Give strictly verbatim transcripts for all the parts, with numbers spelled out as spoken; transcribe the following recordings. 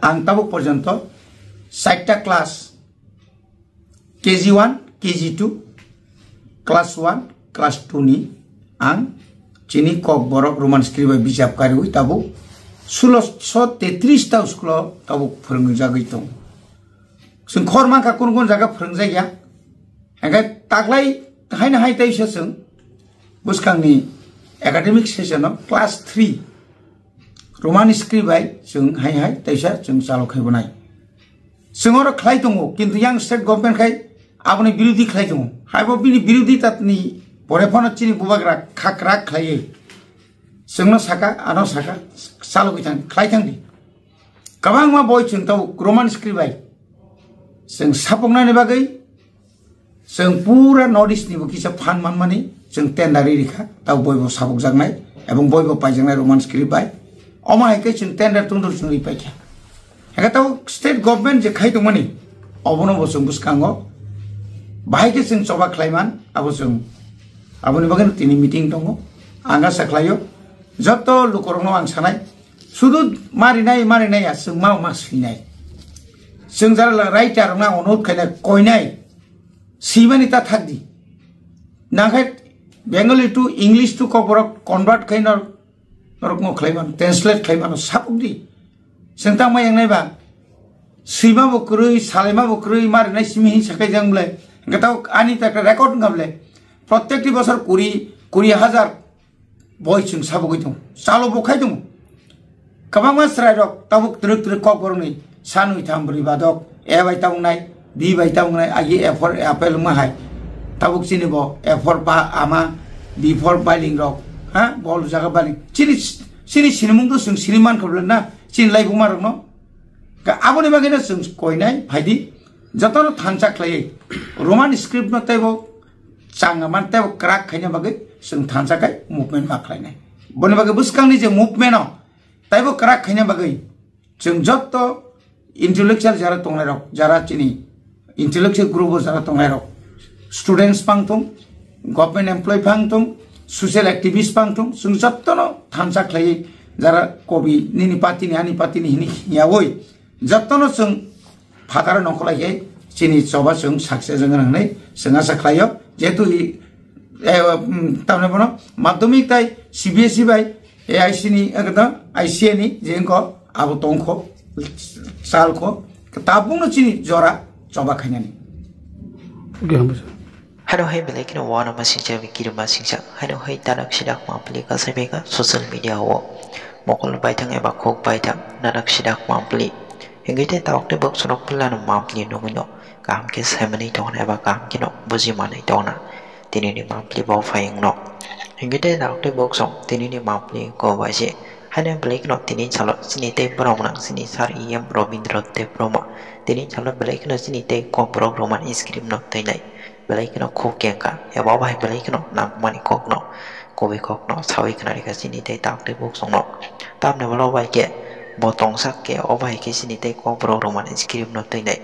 Ang tabuk porjonto chairta class, K G one, K G two, class one, class two ni ang chini Kokborok Roman script bai bijap kariwi tabuk sulosho tetris ta school o tabuk phwrwngjagwi tongo. Chwng khor mankha kun kun jaga phwrwngjakya. Hingkhe taklai haino hai teisa chwng bwskangni academic session o class three Roman script bai chwng hai hai teisa chwng chalo khai bonai. Chwng oro khlai tongo, kintu yang state government khai aboni birodhi khlai tongo. Haibo bini birodhi tatni pore phano chini bubagra khakrak khlaiwi chwngno saka, ano saka, chalogwi thang, khlai thang di. Kwbangma boi chwng tabuk Roman script bai chwng sapoknani bagwi chwng pura North East ni bo kisa phan manmani chwng tender ri rikha, tabuk boi bo sapokjaknai ebong boi bo paijaknai Roman script bai. Omo hai khe chwng tender tundul chwng ri paikha. Hingkhe tabuk state government je khai tongmani, obono bo chwng bwskango bahai khe chwng choba khlaiman, abo chwng, aboni bagwi tini meeting tongo. Ang asa khlaio, joto lukurokno ang sanai, sudu marinai, marinai ya, chwng ma ma swinai. Chwng jara writer rokno ang onurodh khainai, koinai, swimani ta thak di. Nangkhe Bengali to English to Kokborok convert khaino norokno khlaimano, translate khlaimano, sapuk di. Chwng tangma yangnai ba, swima bo kwrwi, salaima bo kwrwi, marinai simi hin sakai jang ble. Hingkhe tao ani ta record wngkha ble. Protekti bosor kuri, kuri hajar boi chwng sabugwi tongo. Chalo bo khai tongo. Kwbangma chwrairok tabuk twrwk twrwk Kokborokni sanwi tham bwrwi badok, A bai tabuknai, B bai tabuknai, agi A for apple wngma hai. Tabuk chini bo A for ba ama, B for bailing rok, ha, bol jaga bailing. Chini, chini sinimung to chwng sini mankha bwle na, chini laibuma rokno. Ka aboni bagwino chwng koinai phaidi, jotono thansa khlaiwi Roman script no teibo changa man teibo crack khaina bagwi chwng thansa khai movement ma khlainai. Boni bagwi bwskangni je movement o teibo crack khaina bagwi chwng joto intellectual jara tongnairok, jara chini intellectual group o jara tongnairok, students pang thung, government employee pang thung, social activist pang thung, chwng jotono thansa khlaiwi jara kobi nini party ni ani party ni hini yawi jotono chwng phataro nongkholai khe chini choba chwng success wngna hwnwi chwng asa khlaio. Jehetu i, eh, um, tamni bono madhyamik tai C B S E bai A I C ni, eh, kata I C A ni je wngkho abo tongkho, salkho, tabukno chini jora choba khainani. Haino hai belai kheno uanama singcha, kirima singcha. Haino hai tanak sidak mampli kasai beka social media o mokol baithang eba khok baithang nanak sidak mampli. Hingke te tabuk te bok sonok pila no mampli nugui no kaham khe saimanwi tongna eba kaham khe no buji manwi tongna. Tini ni mampli bo phai wngno. Hingke te tabuk te bok song tini ni mampli ko bai se. Haino belai kheno tini salo chini tei borok mwnang chini sir E M Robindra Debbarma. Tini salo belai kheno chini tei Kokborok Roman script no twinai. Belai kheno khuk kengkha, eba o bai belai kheno nangmani kokno, kubui kokno sawi khna rikha chini tei tabuk tei buk songno. Tamni ulo bai khe bo tongsak khe o bai khe chini tei Kokborok Roman script no twinai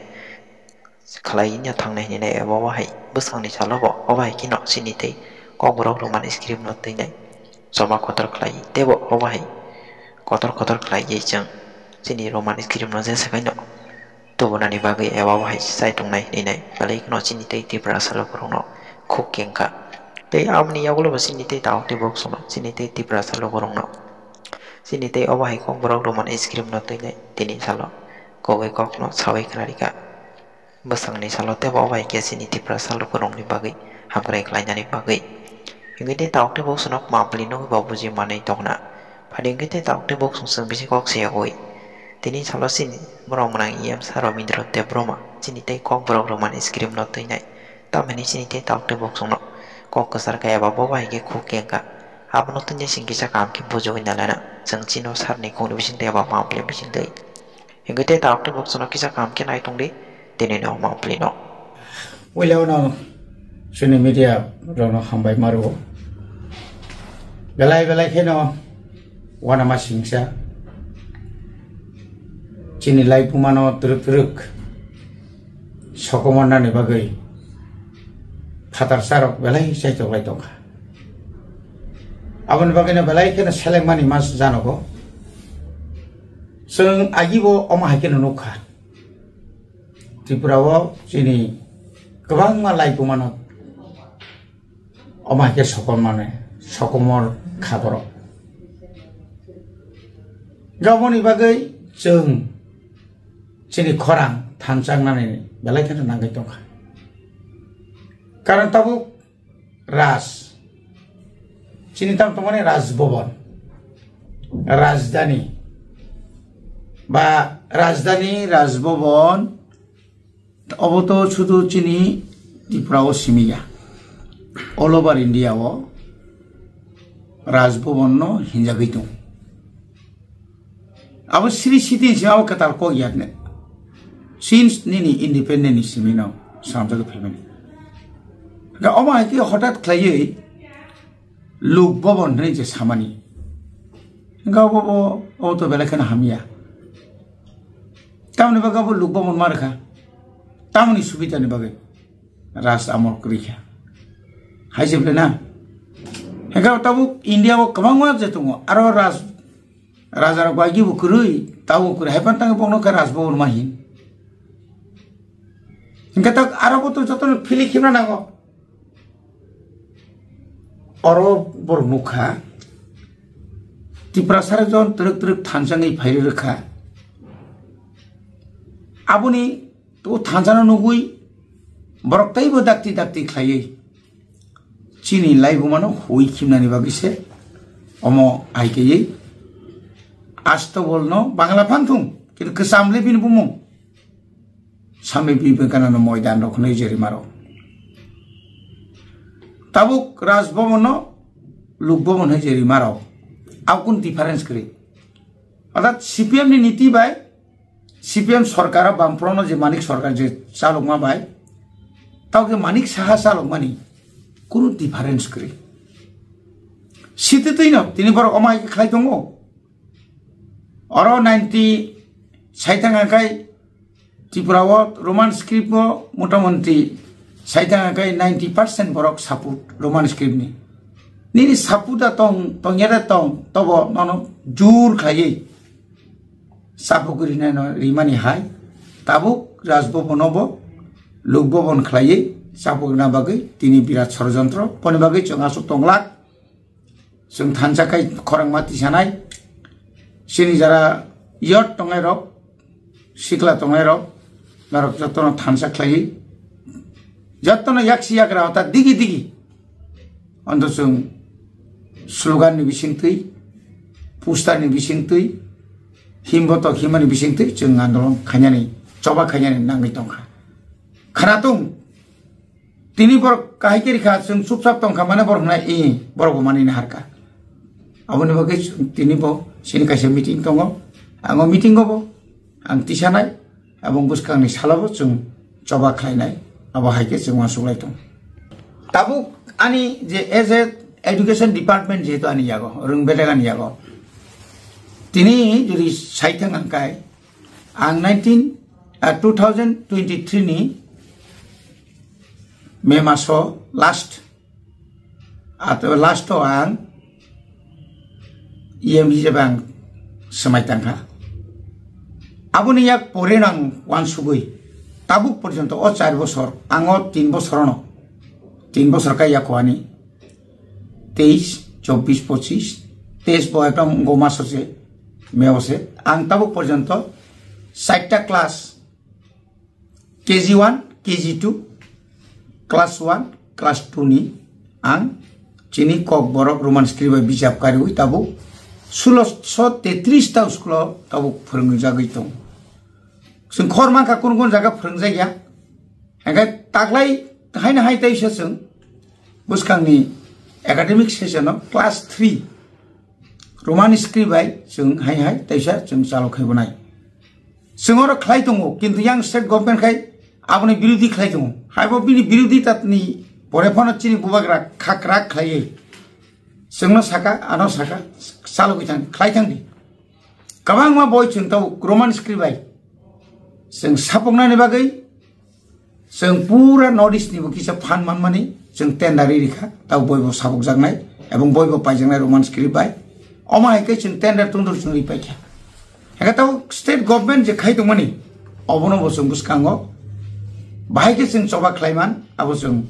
khlai ya thangnai hinwi nai, eba o hai bwsangni salo bo o bai kheno chini tei Kokborok Roman script no twinai choba kotor khlai tei bo o bai kotor kotor khlai ye chwng chini Roman script no je sakai no tubunani bagwi eba bahai chai tongnai hinwi nai belai kheno chini tei Tiprasa lukurokno khuk kengkha. Tei aboni yagulo bo chini tei tabuk tei bok songno chini tei Tiprasa lukurokno chini tei obo hai Kokborok Roman script no twinai tini salo kogwi kokno sawi khna rikha. Bwsangni salo tei bo bai khe chini Tiprasa lukurokni bagwi hamkrai khlainani bagwi. Hingke tei tabuk tei bok songno mampli nugwi bo buji manwi tongna. Phadi hingke tei tabuk tei bok song chwng bisi kok se yagwi. Tini salo chini borok mwnang E M Sir Robindra Debbarma chini tei Kokborok Roman script no twinai. Tamoni chini tei tabuk tei bok songno kok kwchar kha eba bo bai khe khuk kengkha. Abono twinai chwng kisa kaham khe bujogwi nalaina. Chwng chini sir ni kokni bisingtwi eba mampli bisingtwi. Hingke tei tabuk tei bok songno kisa kaham khe nai tongdi tini no mampli no. Puila uno chini media rokno hambai ma rwo. Belai belai kheno uanama singcha chini laibuma no twrwk twrwk sokomornani bagwi phatar charok belai chaitok lai tongkha. Aboni bagwino belai kheno selengmani mas janogo. Chwng agibo omo hai kheno nukha. Tripura o chini kwbangma laibumano omo hai khe sokol mane, sokomor kha borok. Aboni bagwi chwng chini khorang thansa wngnani belai kheno nangwi tongkha. Karon tabuk Raj. Chini tam tongmani Raj Bhavan. Rajdhani. Ba Rajdhani, Raj Bhavan. Obo to sudu chini Tripura o simi ya. All over India o Raj Bhavan no hinjagwi tong. Abo siri siti si abo kwtal kok ya ne. Since nini independent ni simi no samjak family. Ga omo hai khe hotat khlaiwi Lok Bhavan hinwi je samani. Ga obo bo, obo to belai kheno hamya. Tamoni bagwi abo Lok Bhavan ma rwkha. Tamoni subida ni bagwi. Raj amol kwrwi kha. Hai se bwle na. Hingke tabuk India o kwbangma je tongo. Aro Raj Raja rok bai gibo kwrwi, tabo kwrwi hai phano tangwi bokno khe Raj Bhavan ma hin. Hingke tak aro bo to jotono philip khibna nango. Oro borok nukha, Tiprasa rok jon twrwk twrwk thansa wngwi phai rwkha. Aboni to thansa no nugwi borok teibo dakti dakti khlaiwi. Chini laibumano hui khimnani bagwi se omo hai khe Astobolno Bangla phang thung, kintu kwcham le bini bumung. Swami Vivekananda moidan rok hwnwi je rima rok. Tabuk Raj Bhavan no Lok Bhavan hai je rima rok. Abo kun difference kwrwi. Orthat C P M ni niti bai C P M sorkar o Bamfront no je Manik Sarkar je chalokma bai, tao khe Manik Saha chalokmani kunu difference kwrwi. Sititwino tini borok omo hai khe khlai tongo. Oro ninety saithang angkai Tripura o Roman script o motamuti saithang angkai ninety percent borok support Roman script ni. Nini support da tong, tongya da tong, tobo nono jur khlaiwi chapuk rinai no rimani hai, tabuk Raj Bhavan no bo Lok Bhavan khlaiwi chapuk rina bagwi tini birat sorojontro, boni bagwi chwng aswk tonglak, chwng thansa khai khorang ma tisanai, chini jara yot tongnai rok, sikla tongnai rok, norok jotono thansa khlaiwi, jotono yaksi yagra ota digi digi. Anto chwng slogan ni bisingtwi, poster ni bisingtwi, himbotok himani bisingtwi chwng andolon khainani, choba khainani nangwi tongkha. Khanatung, tini borok kahai khe rikha, chwng chupchap tongkha, mane borok hwnai, "Ee, borok bo manwi naharkha." Aboni bagwi chwng tini bo chini kaisa meeting tongo. Ang o meeting o bo ang tisanai, aboni bwskangni salo bo chwng choba khlainai, abo hai khe chwng uansuk lai tongo. Tabuk ani je as a education department jehetu ani yago, rwng bedek ani yago. Tini jodi saithang ang kai, ang nineteen, ah, two thousand twenty-three ni May maso last, ato last o ang E M hisabe ang swmai tangkha. Aboni yak pore nang wansugwi tabuk porjonto o char bosor, ang o tin bosor ono, tin bosor kai yakuani, teis, chobbish, pochis, teis bo ekdom go maso se, May o se, ang tabuk porjonto chaita class, K G one, K G two, class one, class two ni ang chini Kokborok Roman script bai bijap kariwi tabuk sulosho tetris ta school o tabuk phwrwngjagwi tongo. Chwng khor mankha kun kun jaga phwrwngjak ya. Hingkhe taklai haino hai teisa chwng bwskangni academic session o class three Roman script bai chwng hai hai teisa chwng chalo khai bonai. Chwng oro khlai tongo, kintu yang state government khai aboni birodhi khlai tongo. Haibo bini birodhi tatni pore phano chini bubagra khakrak khlaiwi chwngno saka, ano saka, chalogwi thang, khlai thang di. Kwbangma boi chwng tabuk Roman script bai chwng sapoknani bagwi chwng pura North East ni bo kisa phan manmani chwng tender ri rikha, tabuk boi bo sapokjaknai ebong boi bo paijaknai Roman script bai. Omo hai khe chwng tender tundor chwng ri paikha. Hingke tabuk state government je khai tongmani, obono bo chwng bwskango bahai khe chwng choba khlaiman, abo chwng,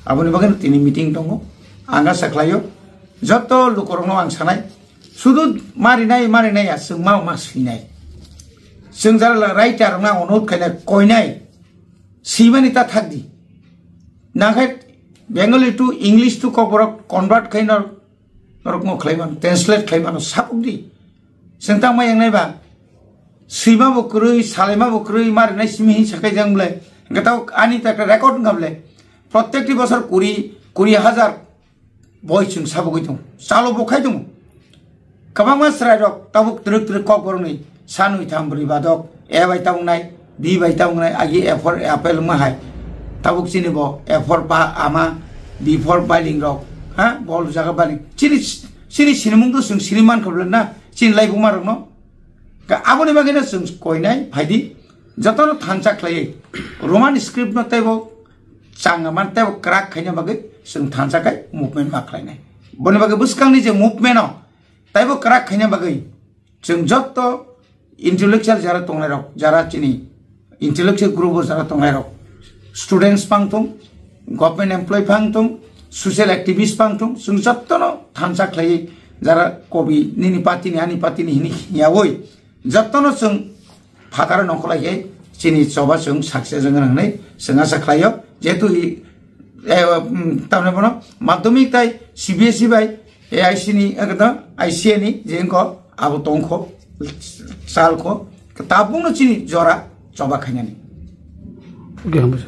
aboni bagwi tini meeting tongo. Ang asa khlaio, joto lukurokno ang sanai, sudu marinai, marinai ya, chwng ma ma swinai. Chwng jara writer rokno ang onurodh khainai, koinai, swimani ta thakdi. Nangkhe Bengali to English to Kokborok convert khai nor-, norokno khlaiman, translate khlaimano sapukdi. Chwng tangma yangnai ba, swima bo kwrwi, salaima bo kwrwi, marinai simi hin sakai jang ble. Hingke tao ani ta ekta record wngkha ble. Prottekti bosor kuri, kuri hajar boi chwng sabugwi tongo. Chalo bo khai tongo. Kwbangma chwrairok tabuk twrwk twrwk kokborokni sanwi tham bwrwi badok, A bai tabuknai, B bai tabuknai, agi A for apple wngma hai. Tabuk chini bo A for ba ama, B for bailing rok, ha, bol jaga bailing. Chini, chini sinimung to chwng sini mankha bwle na, chini laibuma rokno. Ka aboni bagwino chwng koinai phaidi, jotono thansa khlaiwi Roman script no teibo changa man teibo crack khaina bagwi chwng thansa khai movement ma khlainai. Boni bagwi bwskangni je movement o teibo crack khaina bagwi chwng jotto intellectual jara tongnairok, jara chini intellectual group o jara tongnairok, students pang thung, government employee pang thung, social activist pang thung, chwng jottono thansa khlaiwi jara kobi nini party ni ani party ni hini yawi jottono chwng phataro nongkholai khe chini choba chwng success wngna hinwi chwng asa khlaio. Jehetu i, eh, um, tamni bono madhyamik tai C B S E bai A I C ni, eh, kata I C A ni je wngkho abo tongkho, chalkho, tabukno chini jora choba khainani. Okay, hambai.